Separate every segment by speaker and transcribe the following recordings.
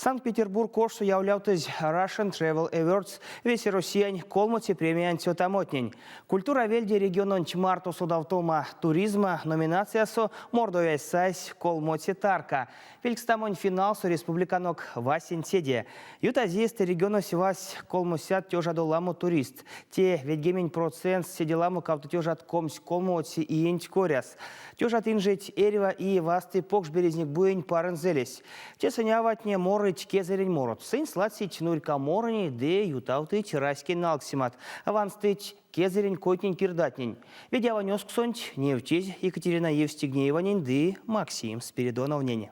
Speaker 1: Санкт-Петербург ошсо яволявтызь Russian Travel Awards весероссиянь колмоце премиянь цётамотнень. Культура вельде региононть марто содавтома туризма номинациясо Мордовиясь сайсь колмоце тарка. Пелькстамонь финалсо республиканок васенцеде. Ютазь иестэ регионось вастсь колмосядт тёжадо ламо туристт. Те 70 процентс седе ламо 2 тёжат 23 иенть коряс. Тёжат инжеть эрьва ие васты Покш Березникбуень Парынзэлесь. Тесэнь аватне морыть кезэрень морот. Сынь ладсить нурька морынеть ды ютавтыть раськень налксемат. Ванстыть кезэрень койтнень-кирдатнень. Ведявань озксонть невтезь Екатерина Евстигнееванень ды Максим Спиридоновнень.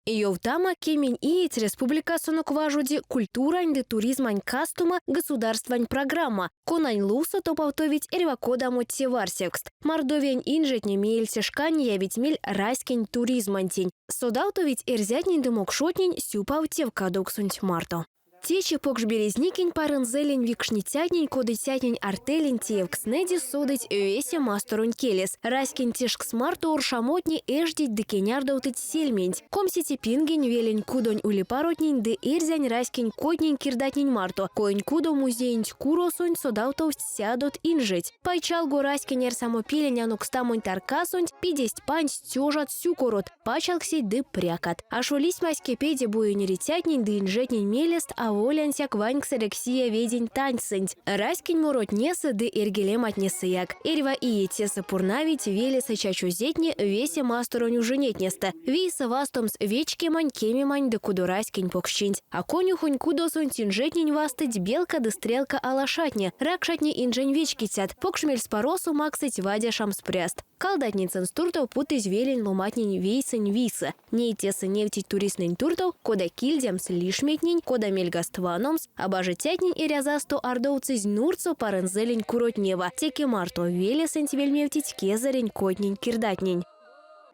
Speaker 2: Ёвтама, 10 иеть республикасонок важоди культурань ды туризмань кастома государствань программа, конань лувсо топавтовить эрьва кодамо теварсевкст. Мордовиянь инжетне меельце шкане явить мель раськень туризмантень. Содавтовить эрзятнень ды мокшотнень сюпав тевкадовксонть марто. Течи Покш Березникень Парынзэлень викшницятнень, кодыцятнень артелень теевкстнэде содыть весе масторонть келес. Раськень тешкс марто оршамотне эждить ды кенярдовтыть сельменть. 20 пингень велень кудонь улипаротнень ды эрзянь раськень койтнень-кирдатнень марто Коень кудо музеенть куросонть содавтовсть сядот инжеть. Пайчалго раськень ярсамопелень анокстамонь таркасонть пидесть-пансть тёжат сюкорот, пачалксеть ды прякат. Ашо лисьмась кепеди буень эрицятнень ды инжетнень мелест аволь ансяк ванькс эрексия ведень танстьсэнть, раськень моротнесэ ды эрьгелематнесэяк. Эрьва ие тесэ пурнавить велесэ чачозетне весе масторонь ужинетнестэ. Вейсэ вастомс вечкемань, кемемань ды кудораськень покшчинть. А конюхонь кудосонть инжетнень вастыть Белка ды Стрелка алашатне. Ракшатне инжень вечкицят. Покш мельспаросо максыть вадяшамс пряст. Калдатнень сынст туртов путызь велень ломатнень вейсэнь вийсэ. Ней тесэ невтить туристтнэнь туртов, кода кильдемс лишметнень, кода мельгаст ваномс, а бажицятнень эрязасто ардовтсызь нурдсо Парынзэлень куротнева. Теке марто велесэнть вельмевтить кезэрень койтнень-кирдатнень.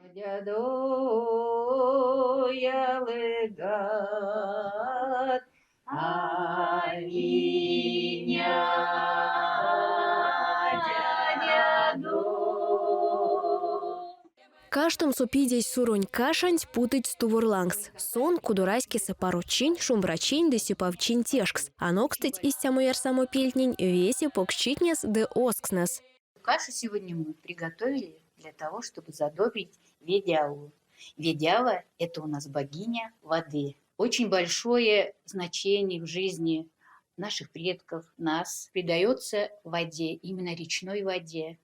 Speaker 3: Адядо, ялгат, а минь адядо.
Speaker 2: Каштомсо пидезь суронь кашанть путыть стувор лангс. Сон кудораськесэ парочинь, шумбрачинь ды сюпавчинь тешкс. Анокстыть истямо ярсамопельтнень весе покшчитнес ды озкстнэс.
Speaker 3: Кашу сегодня мы приготовили для того, чтобы задобрить Ведяву. Ведява – это у нас богиня воды. Очень большое значение в жизни наших предков, нас, придается воде, именно речной воде.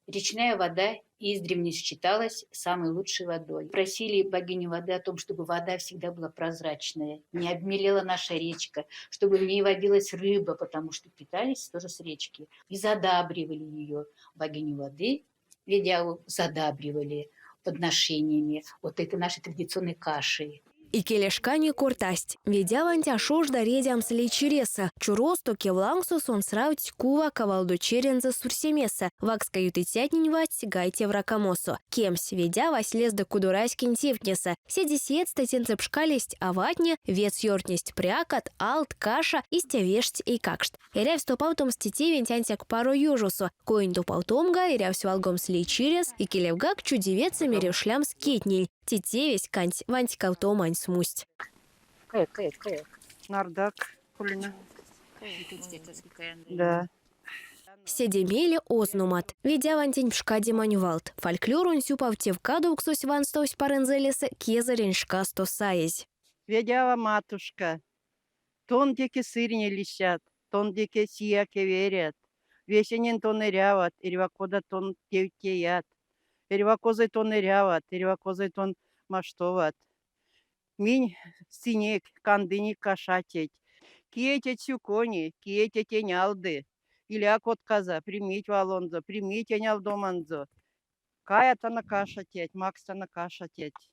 Speaker 3: Речная вода издревле считалась самой лучшей водой. Просили богиню воды о том, чтобы вода всегда была прозрачная, не обмелела наша речка, чтобы в ней водилась рыба, потому что питались тоже с речки. И задабривали ее, богиню воды, Ведяву задабривали подношениями вот этой нашей традиционной кашей.
Speaker 2: Икеле шкане кортасть: Ведяванть а шожда редямс лей чиресэ. Чуросто кевлангсо сон сравтсь кувака валдо черензэ сурсемесэ, вакска ютыцятнень вастсь гайтев ракамосо. Кемсь, Ведявась лезды кудораськень тевтнесэ. Седе сеедьстэ тензэ пшкалесть аватне, ведьс ёртнесть прякат, алт, каша, истя вешсть эйкакшт. Эрявсь топавтомс те тевенть ансяк паро ёжосо. Коень топавтомга эрявсь валгомс лей чирес, икелевгак чудиведьсэ меревсь шлямс кедтнень. Те тевесь кандсь ванськавтомань смусть.
Speaker 3: Каяк, каяк, каяк.
Speaker 4: Нардак, Кулина. Да.
Speaker 2: Седе мейле озномат. Ведявантень пшкадемань валт. Фольклоронь сюпав тевкадовксось ванстовсь Парынзэлесэ кезэрень шкасто саезь.
Speaker 4: Ведява матушка, тон теке сырне лисят, тон теке сия кеверят, весенень тон эряват, эрьва кода тон тевть теят, эрьва козой тон эряват, эрьва козой тон маштоват. Минь сынек, кандынек каша теть. Кие теть сюкони, кие теть энялды. Иляк отказа, примить валонзо, примить энялдоманзо. Каятано каша теть, макстано каша теть.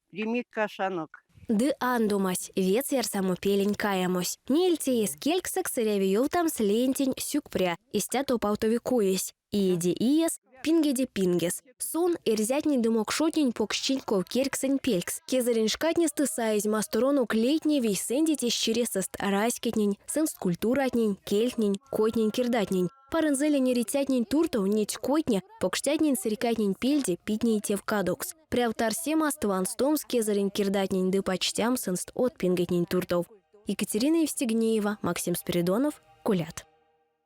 Speaker 4: Примик кашанок.
Speaker 2: Ды андомась, ведьс ярсамопелень каямось. Меельце эскельксэкс эряви ёвтамс леентень сюкпря, истя топавтови коесь. Иеде иес. пингеде пингес. Сон, эрзятнень ды мокшотнень покшчинь ковкерьксэнь пелькс. Кезэрень шкатнестэ саезь масторонок лейтне вейсэндить эсь чиресэст раськетнень, сынст культуратнень, кельтнень, койтнень-кирдатнень. Парынзэлень эрицятнень туртов неть койтне, покштятнень-сырькайтнень пельде питней тевкадовкс. Прявт арсемаст ванстомс кезэрень кирдатнень ды пачтямс сынст од пингетнень туртов. Екатерина Евстигнеева, Максим Спиридонов, Кулят.